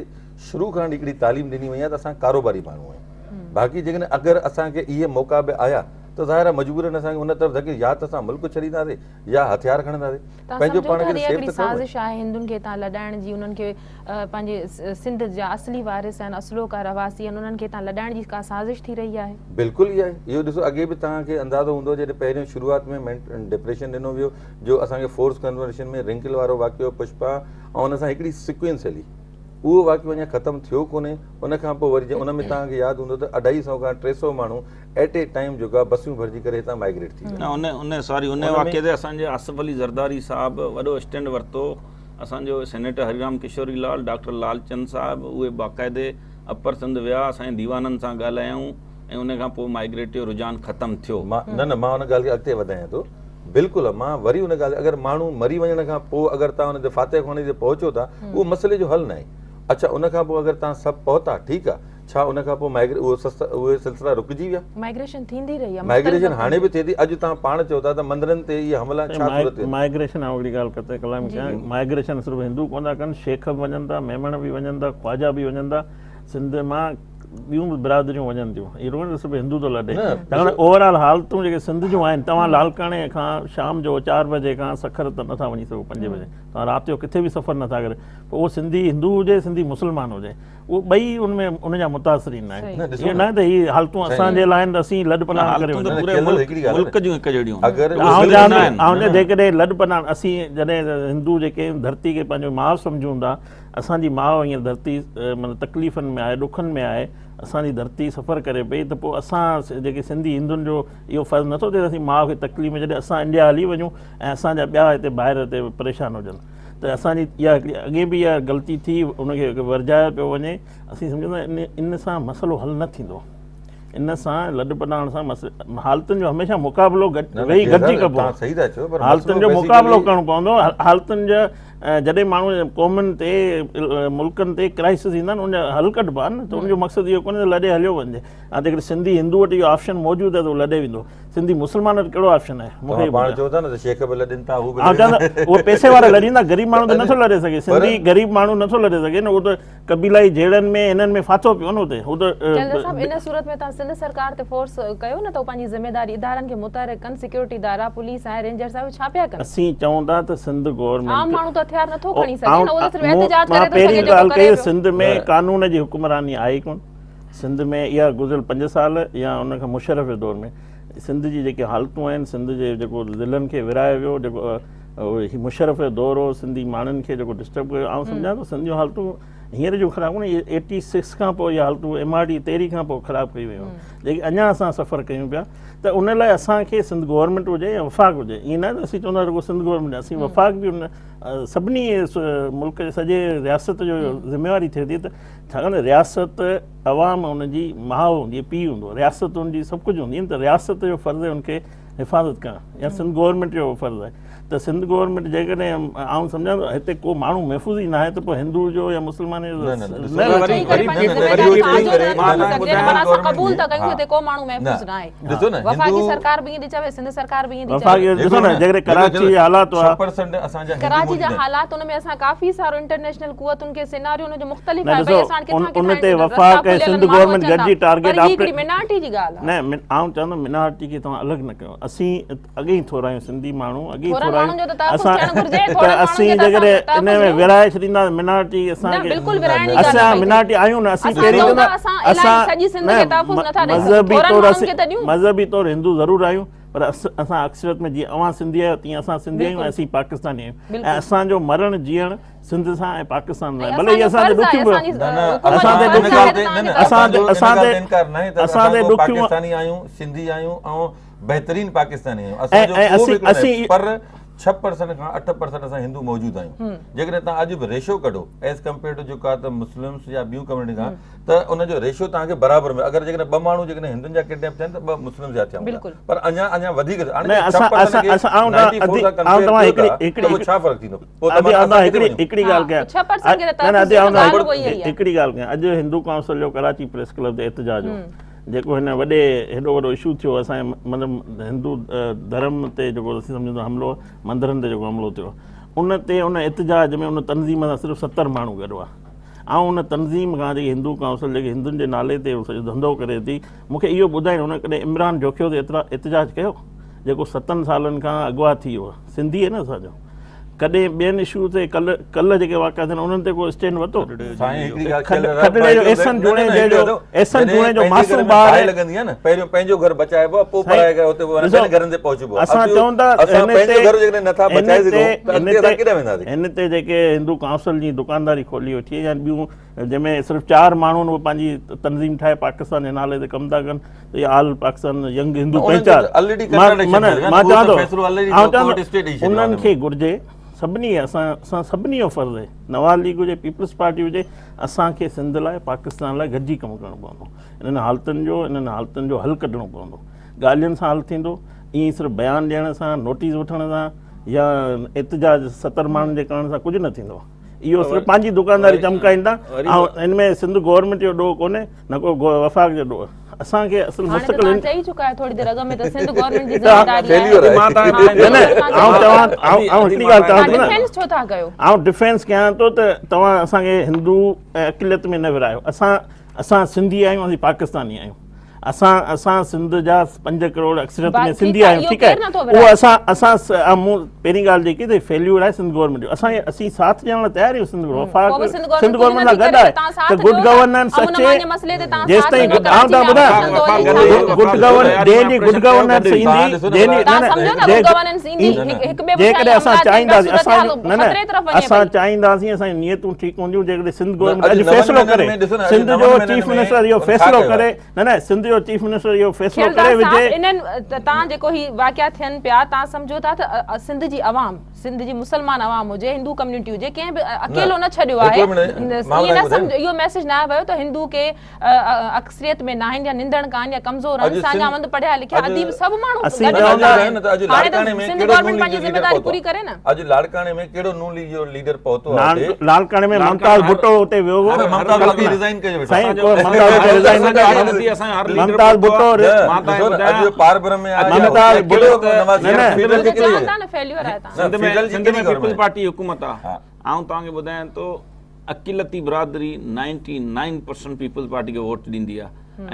شروع کان هڪڙي تعليم ڏني وئي آهي ته اسان ڪاروباري ماڻهو آهيون باقي جيڪڏهن اگر اسان کي اهي موقعا به آيا ته ظاهر آهي مجبورن اسان کي ان طرف ڌڪي يا ته اسان ملڪ ڇڏينداسين يا هٿيار کڻنداسين پنهنجو پاڻ کي سيف ته سازش آهي هندن کي هتان لڏائڻ جي انهن کي پنهنجي سنڌ جا اصلي وارث آهن اصلوڪا رهواسي آهن انهن کي هتان لڏائڻ جي ڪا سازش ٿي رهي آهي بلڪل اها آهي اهو ڏسو اڳي به توهان کي اندازو هوندو جڏهن پهريون شروعات ۾ ڊپريشن ڏنو ويو جو اسان کي فورس ڪنورشن ۾ رنڪل وارو واقعو پشپا ۽ ان سان هڪڙي سيڪوينس هلي اهو واقعو اڃا ختم ٿيو ڪونهي ان کان پوء وري ان ۾ توهان کي ياد هوندو ته اڍائي سئو کان 300 ماڻهو ايٽ اي ٽائيم جيڪو آهي بسيون ڀرجي ڪري هتان مائگريٽ ٿي ويا. نه ان ان سوري ان واقعي تي اسان جي آصف علي زرداري صاحب وڏو اسٽينڊ ورتو اسان جو سينيٽر هري رام ڪشوري لال ڊاڪٽر لال چند صاحب اهي باقاعدي اپر سنڌ ويا اسان جي ديوانن سان ڳالهايائون ۽ ان کان پوء مائگريٽ جو رجحان ختم ٿيو. مان نه نه مان ان ڳالهه کي اڳتي وڌايان ٿو بلڪل مان وري ان ڳالهه اگر ماڻهو مري وڃڻ کان پوء اگر توهان ان تي فاتح خواني تي پهچو ٿا اهو مسئلي جو حل ناهي اڇا ان کان پوء اگر توهان سڀ پهتا ٺيڪ آ ڇا ان کان پوء مائگري اهو سست اهي سلسلا رڪجي ويا؟ مائگريشن ٿيندي رهي آهي مائگريشن هاڻي به ٿئي ٿي اڄ توهان پاڻ چئو ٿا ته مندرن تي اهي حملا ڇا صورت مائگريشن آئون هڪڙي ڳالهه قطع ڪلام ڪيان مائگريشن صرف هندو ڪونه ٿا ڪن شيخ به وڃن ٿا ميمڻ به وڃن ٿا خواجا به وڃن ٿا سنڌ مان ٻيون به برادريون وڃن ٿيون اهو ڪونه ته صرف هندو ٿو لڏي ڇاڪاڻ اوور آل حالتون جيڪي سنڌ جون آهن توهان لاڙڪاڻي کان شام جو 4 بجي کان سکر ته نٿا وڃي سگهو 5 بجي توهان رات جو ڪٿي به سفر نٿا ڪري پوء اهو سنڌي هندو هجي سنڌي مسلمان هجي اهو ٻئي ان ۾ ان جا متاثرين آهن اهو نه ته هي حالتون اسان جي لاء آهن ته اسين لڏ پلاڻ ڪري وڃون پوري ملڪ جون هڪ جهڙيون اگر آئون جيڪڏهن لڏ پلاڻ اسين جڏهن هندو جيڪي ڌرتي کي پنهنجو ماء سمجهون ٿا اسان جي ماء هينئر ڌرتي معنيٰ تڪليفن ۾ آهي ڏکن ۾ آهي اسان جي ڌرتي سفر ڪري پئي ته پوء اسان جيڪي سنڌي هندن جو اهو فرض نٿو ٿئي ته اسين ماء کي تڪليف ۾ جڏهن اسان انڊيا هلي وڃون ۽ اسان جا ٻيا هتي ڀائر هتي پريشان هجن ته اسان جي اها هڪڙي اڳي به اها غلطي ٿي ان کي ورجايو پيو وڃي اسين سمجهون ٿا ان سان مسئلو حل نه ٿيندو ان سان لڏ پلاڻ سان حالتن جو هميشه مقابلو ويهي گڏجي ڪبو حالتن جو مقابلو ڪرڻو پوندو حالتن جا جڏهن ماڻهو قومن تي ملڪن تي ڪرائسس ايندا آهن ان جا حل ڪڍبا آهن ته ان جو مقصد اهو ڪونهي ته لڏي هليو وڃجي ها جيڪڏهن سنڌي هندو وٽ اهو آپشن موجود آهي ته هو لڏي ويندو سنڌي مسلمان وٽ ڪهڙو آپشن آهي مون کي پاڻ چئو ٿا نه ته شيخ به لڏين ٿا هو به لڏين ٿا اهي پئسي وارا لڏين ٿا غريب ماڻهو ته نٿو لڏي سگهي سنڌي غريب ماڻهو نٿو لڏي سگهي نه اهو ته قبيلائي جهيڙن ۾ هنن ۾ ڦاٿو پيو نه اتي هو ته چلدر صاحب ان صورت ۾ توهان سنڌ سرڪار تي فورس ڪيو نه ته هو پنهنجي ذميواري ادارن کي متحرڪ ڪن سيڪيورٽي ادارا پوليس آهي رينجرز آهي اهي ڇا پيا ڪن اسين چئون ٿا ته سنڌ گورنمينٽ عام ماڻهو ته هٿيار نٿو کڻي سگهي نه اهو ته صرف احتجاج ڪري ٿو سگهي جيڪو ڪري پيو سنڌ ۾ قانون جي حڪمراني آهي ڪونه سنڌ ۾ اها گذريل 5 سال يا ان کان مشرف جي دور ۾ سنڌ جي جيڪي حالتون آهن سنڌ جي جيڪو ضلعن کي ورهايو ويو جيڪو هي مشرف جو دور هو سنڌي ماڻهن کي جيڪو ڊسٽرب ڪيو آئون سمجهان ٿو سنڌ جون حالتون هينئر جون خراب ڪونهن 86 کان پوء اهي حالتون ايم آر ڊي تيري کان پوء خراب ڪئي ويون جيڪي اڃا اسان سفر ڪيون پيا ته ان لاء اسان کي سنڌ گورنمينٽ هجي يا وفاق هجي ائين نه اسين چوندا رڳو سنڌ گورنمينٽ اسين وفاق به ان سڀني ملڪ جي سڄي رياست جو ذميواري ٿئي ٿي ته ڇاڪاڻ ته رياست عوام ان جي ماء هوندي آهي پيء هوندو آهي رياست ان جي سڀ ڪجهه هوندي آهي ته رياست جو فرض آهي ان کي حفاظت ڪرڻ يا سنڌ گورنمينٽ جو فرض آهي ته سنڌ گورنمينٽ جيڪڏهن آئون سمجهان ٿو هتي ڪو ماڻهو محفوظ ئي ناهي ته پوء هندو جو يا مسلمان جو قبول ٿا ڪيون هتي ڪو ماڻهو محفوظ ناهي وفاقي سرڪار به ائين ٿي چوي سنڌ سرڪار به ائين ٿي چوي وفاقي ڏسو نه جيڪڏهن ڪراچي جا حالات هئا ڪراچي جا حالات ان ۾ اسان ڪافي سارو انٽرنيشنل قوتن کي سيناريو ان جو مختلف آهي ڀئي اسان ڪٿان ڪٿان ان تي وفاق ۽ سنڌ گورنمينٽ گڏجي ٽارگيٽ پر هي هڪڙي مينارٽي جي ڳالهه آهي. نه آئون چوان ٿو مينارٽي کي توهان الڳ نه ڪيو، اسين اڳي ئي ٿورا آهيون، سنڌي ماڻهو اڳي ئي ٿورا آهيون، اسان ته اسين جيڪڏهن ان ۾ ورهائي ڇڏينداسين مينارٽي اسان کي، اسان مينارٽي آهيون نه، اسين پهرين اسان مذهبي طور مذهبي طور هندو ضرور آهيون پر اسان اڪثريت ۾ جيئن اوهان سنڌي آهيو تيئن اسان سنڌي آهيون ۽ اسين پاڪستاني آهيون ۽ اسان جو مرڻ جيئڻ سنڌ سان ۽ پاڪستان سان ڀلي هي اسان تي ڏکيون به اسان تي ڏکيون اسان تي اسان تي اسان تي ڏکيون پاڪستاني آهيون سنڌي آهيون ۽ بهترين پاڪستاني آهيون اسان جو ڪو به اسين پر 6% کان 8% اسان هندو موجود آهيون جيڪڏهن تان اڄ به ريشو ڪڍو ايز ڪمپيئر ٽو جيڪا ته مسلمس يا ٻيون ڪميونٽي کان ته ان جو ريشو توهان کي برابر ملي اگر جيڪڏهن ٻه ماڻهو جيڪڏهن هندن جا ڪڊنيپ ٿين ته ٻه مسلمس جا ٿيا هوندا پر اڃا اڃا وڌيڪ هاڻي نه اسان اسان اسان آئون آئون توهان هڪڙي هڪڙي ڇا فرق ٿيندو پوء ته اسان هڪڙي هڪڙي ڳالهه ڪيان نه نه ادي آئون هڪڙي ڳالهه ڪيان اڄ هندو ڪائونسل جو ڪراچي پريس ڪلب تي احتجاج هو جيڪو هن وڏي هيڏو وڏو اشو ٿيو اسان مطلب هندو ڌرم تي جيڪو اسين سمجهون ٿا حملو مندرن تي جيڪو حملو ٿيو ان تي ان احتجاج ۾ ان تنظيم سان صرف 70 ماڻهو گڏ هئا آئون ان تنظيم کان جيڪي هندو ڪائونسل جيڪي هندن جي نالي تي سڄو ڌنڌو ڪري ٿي مون کي اهو ٻڌائين هن ڪڏهن عمران جوکيو تي ايترا احتجاج ڪيو جيڪو 7 سالن کان اغوا ٿي ويو سنڌي آهي نه اسان جو ڪڏهن ٻين اشو تي ڪل ڪل جيڪي واقعا ٿين انهن تي ڪو اسٽينڊ ورتو کڏڙي جو احسن جوڻيجي جو احسن جوڻيجو معصوم ٻار آهي لڳندي آهي نه پهريون پنهنجو گهر بچائبو آهي پوء پرائي گهر اتي ٻين گهرن تي پهچبو آهي اسان چئون ٿا اسان پنهنجو گهر جيڪڏهن نٿا بچائي سگهون ته اڳتي اسان ڪيڏانهن وينداسين هن تي جيڪي هندو ڪائونسل جي دڪانداري کولي ويٺي آهي يا ٻيون جنهن ۾ صرف 4 ماڻهو آهن اهي پنهنجي تنظيم ٺاهي پاڪستان جي نالي تي ڪم ٿا ڪن ته اها آل پاڪستان ينگ هندو پهچار مان چوان ٿو انهن کي گهرجي سڀني اسان اسان سڀني جو فرض آهي نواز ليگ هجي پيپلز پارٽي هجي اسان کي سنڌ لاء پاڪستان لاء گڏجي ڪم ڪرڻو پوندو انهن حالتن جو انهن حالتن جو حل ڪڍڻو پوندو ڳالهين سان حل ٿيندو ائين صرف بيان ڏيڻ سان نوٽيس وٺڻ سان يا احتجاج 70 ماڻهن جي ڪرڻ سان ڪجهه نه ٿيندو اهو صرف پنهنجي دڪانداري چمڪائين ٿا ۽ ان ۾ سنڌ گورنمينٽ جو ڏوهه ڪونهي نه ڪو وفاق جو ڏوهه اسان کي اصل مستقل هاڻي چئي چڪا آهيو ٿوري دير اڳ ۾ ته سنڌ گورنمينٽ جي ذميواري آهي مان توهان نه آئون چوان آئون هڪڙي ڳالهه چوان ٿو نه ڊفينس ڇو ٿا ڪيو آئون ڊفينس ڪيان ٿو ته توهان اسان کي هندو ۽ اقليت ۾ نه ورهايو اسان اسان سنڌي آهيون اسين پاڪستاني آهيون اسان اسان سنڌ جا 5 ڪروڙ اڪثريت ۾ سنڌي آهيون ٺيڪ آهي اهو اسان اسان مون پهرين ڳالهه جيڪي ته فيليور آهي سنڌ گورنمينٽ جو اسان اسين ساٿ ڏيڻ لاء تيار آهيون سنڌ وفاق سنڌ گورنمينٽ لاء گڏ آهي ته گڊ گورننس اچي جيستائين آئون تان ٻڌايان گڊ گورن جنهن جي گڊ گورننس ايندي جنهن جي جيڪڏهن اسان چاهينداسين اسان نه نه اسان چاهينداسين اسان جون نيتون ٺيڪ هونديون جيڪڏهن سنڌ گورنمينٽ اڄ فيصلو ڪري سنڌ جو چيف منسٽر اهو فيصلو ڪري نه نه سنڌ جو چيف منسٽر اهو فيصلو ڪري وجهي. انهن تان جيڪو هي واقعا ٿين پيا تان سمجهو ٿا ته سنڌ جي عوام سنڌ جي مسلمان عوام هجي هندو ڪميونٽي هجي ڪنهن به اڪيلو نه ڇڏيو آهي ائين نه سمجهو اهو ميسيج نه ويو ته هندو ڪي اڪثريت ۾ ناهن يا نندڻ ڪان يا ڪمزور آهن ساڃاهوند پڙهيا لکيا اديب سڀ ماڻهو گڏ آهن هاڻي ته سنڌ گورنمينٽ پنهنجي ذميواري پوري ڪري نه. اڄ لاڙڪاڻي ۾ ڪهڙو نون ليگ جو ليڊر پهتو آهي لاڙڪاڻي ۾ ممتاز ڀٽو اتي ويو هو ممتاز ڀٽو ريزائن ڪيو ويٺو سائين ممتاز ڀٽو ريزائن نه ڪيو ممتاز ڀٽو اڄ پاربر ۾ ممتاز ڀٽو نه نه سنڌ ۾ سنڌ ۾ پيپلز پارٽي حڪومت آ آئون توهان کي ٻڌايان ٿو اقليتي برادري 99% پيپلز پارٽي کي ووٽ ڏيندي آ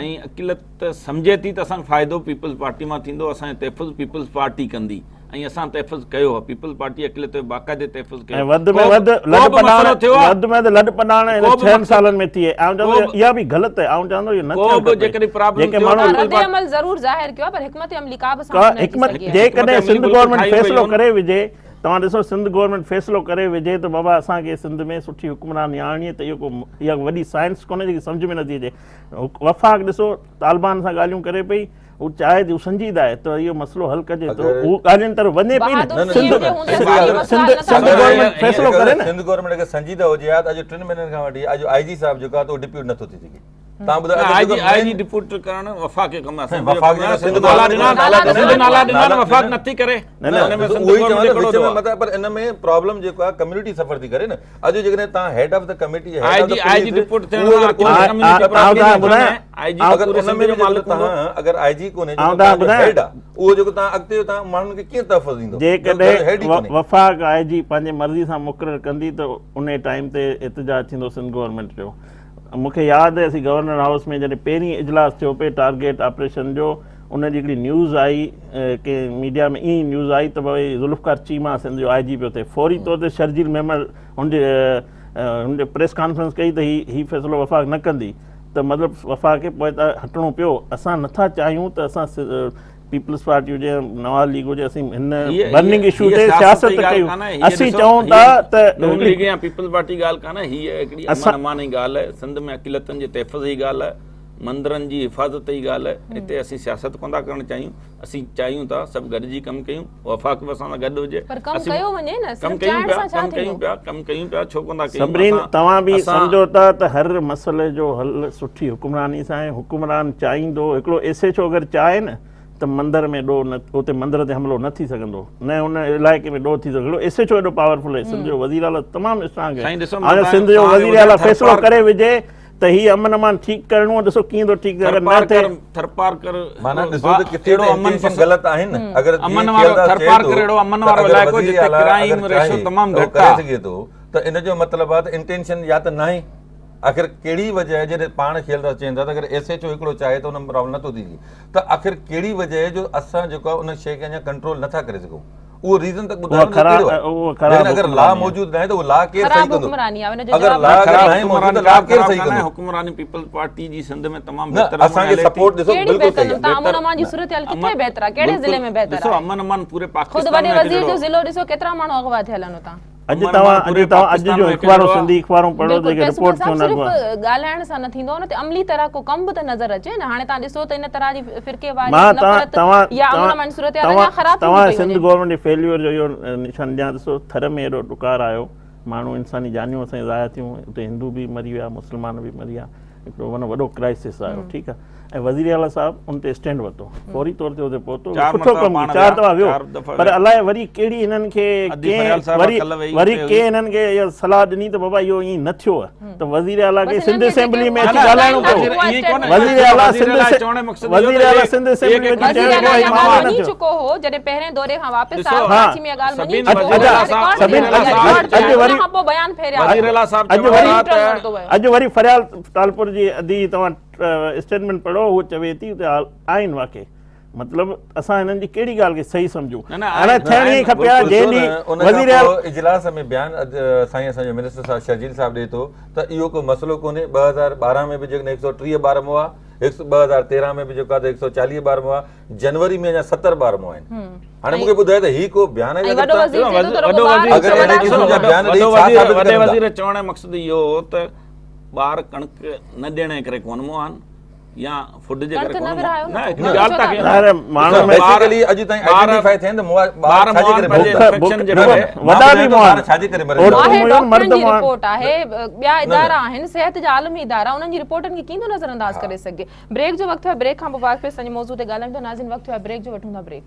۽ اقليت سمجهي ٿي ته اسان کي فائدو پيپلز پارٽي مان ٿيندو اسان جو تحفظ پيپلز پارٽي ڪندي ۽ اسان تحفظ ڪيو آ پيپلز پارٽي اقليت جو باقاعدي تحفظ ڪيو ۽ وڌ ۾ وڌ لڏ پلاڻ وڌ ۾ وڌ لڏ پلاڻ هن 6 سالن ۾ ٿي آئون چوان ٿو اها به غلط آهي آئون چوان ٿو اهو نه ٿيڻ کپي جيڪڏهن پرابلم جيڪي ماڻهو رد عمل ضرور ظاهر ڪيو آ پر حڪمت عملي ڪا به سامهون نه اچي سگهي آهي جيڪڏهن سنڌ گورنمينٽ فيصلو ڪري وجهي توهان ڏسو سنڌ گورنمينٽ فيصلو ڪري وجهي ته بابا اسان کي سنڌ ۾ سٺي حڪمراني آڻڻي آهي ته اهو ڪو اها وڏي سائنس ڪونهي جيڪي سمجهه ۾ نٿي اچي وفاق ڏسو طالبان سان ڳالهيون ڪري پئي هو چاهي ٿي هو سنجيده آهي ته اهو مسئلو حل ڪجي ٿو هو ڳالهين طرف وڃي پئي نه سنڌ سنڌ سنڌ گورنمينٽ فيصلو ڪري نه سنڌ گورنمينٽ اگر سنجيده هجي ها ته اڄ 3 مهينن کان وٺي اڄ آء جي صاحب جيڪو آهي ته اهو ڊپيوٽ نٿو ٿي سگهي تان ٻڌايو آء جي آء جي ڊپوٽ ڪرڻ وفاق جو ڪم آهي سائين وفاق جو سنڌ نالا ڏنا سنڌ نالا ڏنا نه وفاق نٿي ڪري نه نه ان ۾ سنڌ گورنمينٽ جو ڪهڙو مطلب پر ان ۾ پرابلم جيڪو آهي ڪميونٽي سفر ٿي ڪري نه اڄ جيڪڏهن تان head of the committee I جي آء جي ڊپوٽ ٿيڻ ڪميونٽي پرابلم I جي اگر ان ۾ جو مالڪ تان اگر آء جي ڪونهي جيڪو هيڊ آهي اهو جيڪو تان اڳتي تان ماڻهن کي ڪيئن تحفظ ڏيندو جيڪڏهن وفاق آء جي پنهنجي مرضي سان مقرر ڪندي ته ان ٽائيم تي احتجاج ٿيندو سنڌ گورنمينٽ جو. مون کي ياد آهي اسين گورنر هائوس ۾ جڏهن پهرين اجلاس ٿيو پئي ٽارگيٽ آپريشن جو ان جي هڪڙي نيوز آئي ڪنهن ميڊيا ۾ ائين نيوز آئي ته ڀئي ذوالفقار چيما سنڌ جو آء جي پيو ٿئي فوري طور تي شرجيل ميمڻ هن جي هن جي پريس ڪانفرنس ڪئي ته هي هي فيصلو وفاق نه ڪندي ته مطلب وفاق کي پوء ته هٽڻو پيو اسان نٿا چاهيون ته اسان پيپلز پارٽي هجي نواز ليگ هجي اسين هن برننگ اشو تي سياست ڪيون اسين چئون ٿا ته نون ليگ يا پيپلز پارٽي ڳالهه ڪانه هي هڪڙي امن امان جي ڳالهه آهي سنڌ ۾ اقليتن جي تحفظ جي ڳالهه آهي مندرن جي حفاظت جي ڳالهه آهي هتي اسين سياست ڪونه ٿا ڪرڻ چاهيون اسين چاهيون ٿا سڀ گڏجي ڪم ڪيون وفاق به اسان سان گڏ هجي پر ڪم ڪيو وڃي نه ڪم ڪيون پيا ڪم ڪيون پيا ڪم ڪيون پيا ڇو ڪونه ٿا ڪيون سبرين توهان به سمجهو ٿا ته هر مسئلي جو حل سٺي حڪمراني سان آهي حڪمران چاهيندو هڪڙو ايس ايڇ او اگر چاهي نه ته مندر ۾ ڏوهه نه اتي مندر تي حملو نه ٿي سگهندو نه ان علائقي ۾ ڏوهه ٿي سگهندو هڪڙو ايس ايڇ او ايڏو پاورفل آهي سنڌ جو وزير اعليٰ تمام اسٽرانگ آهي هاڻي سنڌ جو وزير اعليٰ فيصلو ڪري وجهي ته هي امن امان ٺيڪ ڪرڻو آهي ڏسو ڪيئن ٿو ٺيڪ ٿئي اگر نه ٿئي ٿرپارڪر معنيٰ ڏسو ته ڪٿي ته انٽينشن غلط آهن اگر امن وارو ٿرپارڪر اهڙو امن وارو علائقو جتي ڪرائيم ريشو تمام گهٽ آهي ڪري سگهي ٿو ته ان جو مطلب آهي ته انٽينشن يا ته ناهي آخر ڪهڙي وجه آهي جڏهن پاڻ کيل ٿا چون ٿا ته اگر ايس ايڇ او هڪڙو چاهي ته ان ۾ پرابلم نٿو ٿي سگهي ته آخر ڪهڙي وجه آهي جو اسان جيڪو آهي ان شيء کي اڃا ڪنٽرول نٿا ڪري سگهون اهو ريزن ته ٻڌايو نه ڪهڙو آهي ليڪن اگر لا موجود ناهي ته اهو لا ڪير صحيح ڪندو اگر لا اگر ناهي موجود ته لا ڪير صحيح ڪندو حڪمراني پيپلز پارٽي جي سنڌ ۾ تمام بهتر نه اسان کي سپورٽ ڏسو بلڪل صحيح آهي امن امان جي صورتحال ڪٿي بهتر آهي ڪهڙي ضلعي ۾ بهتر آهي ڏسو امن امان پوري پاڪستان خود وڏي وزير جو ضلعو ڏسو ڪيترا ماڻهو اغوا ٿيل آهن اتان اڄ توهان اڄ توهان اڄ جون اخبارون سنڌي اخبارون پڙهو جيڪي رپورٽ ٿيون صرف ڳالهائڻ سان نه ٿيندو ان تي عملي طرح ڪو ڪم به ته نظر اچي نه هاڻي توهان ڏسو ته ان طرح جي فرقي واري نفرت يا امن امان صورتحال اڃا خراب ٿيندي توهان سنڌ گورنمينٽ جي فيليور جو اهو نشان ڏيان ڏسو ٿر ۾ ايڏو ڏڪار آيو ماڻهو انساني جانيون اسان جون ضايع ٿيون اتي هندو به مري ويا مسلمان به مري ويا هڪڙو معنيٰ وڏو ڪرائسس آيو ٺيڪ آ ۽ وزير اعليٰ صاحب ان تي اسٽينڊ ورتو فوري طور تي اتي پهتو سٺو ڪم ڪيو چار دفعا ويو پر الائي وري ڪهڙي هنن کي ڪنهن وري وري ڪنهن هنن کي اها صلاح ڏني ته بابا اهو ائين نه ٿيو ته وزير اعليٰ کي سنڌ اسيمبلي ۾ اچي ڳالهائڻو پيو وزير اعليٰ سنڌ وزير اعليٰ سنڌ اسيمبلي ۾ اچي چيو ته هي معاملو نه ٿيو چڪو هو جڏهن پهرين دوري کان واپس آيو ڪراچي ۾ اها ڳالهه مڃي چڪو هو اڄ وري بيان ڦيريا اڄ وري فريال ٽالپر جي ادي توهان اسٽيٽمينٽ پڙهو هو چوي ٿي ته آهن واقعي مطلب اسان هنن جي ڪهڙي ڳالهه کي صحيح سمجهون هاڻي ٿيڻ ائين کپي ها جنهن ڏينهن وزير اجلاس ۾ بيان سائين اسان جو منسٽر صاحب شرجيل صاحب ڏئي ٿو ته اهو ڪو مسئلو ڪونهي 2012 ۾ به جيڪڏهن 130 ٻار مئا 2013 ۾ به جيڪو آهي ته 140 ٻار مئا جنوري ۾ اڃا 70 ٻار مئا آهن هاڻي مونکي ٻڌايو ته هي ڪو بيان آهي اگر اهڙي قسم جا بيان ڏئي ڇا ثابت ڪرن ٿا؟ وڏي وزير چوڻ جو مقصد اهو هو ته ٻار ڪڻڪ نه ڏيڻ جي ڪري ڪونه مئا آهن يا فوڊ جي ڪري ڪونه مئا آهن. نه هڪڙي ڳالهه ٿا ڪيون بيسيڪلي اڄ تائين آئيڊينٽيفائي ٿين ته مئا ٻار ڇا جي ڪري انفيڪشن جي ڪري وڏا به مئا آهن ڇا جي ڪري مرن ٿا آهي ڊاڪٽرن جي رپورٽ آهي ٻيا ادارا آهن صحت جا عالمي ادارا انهن جي رپورٽن کي ڪيئن ٿو نظر انداز ڪري سگهجي بريڪ جو وقت ٿيو آهي بريڪ کان پوء واپس پنهنجي موضوع تي ڳالهايون ٿا ناظرين وقت ٿيو آهي بريڪ جو وٺون ٿا بريڪ.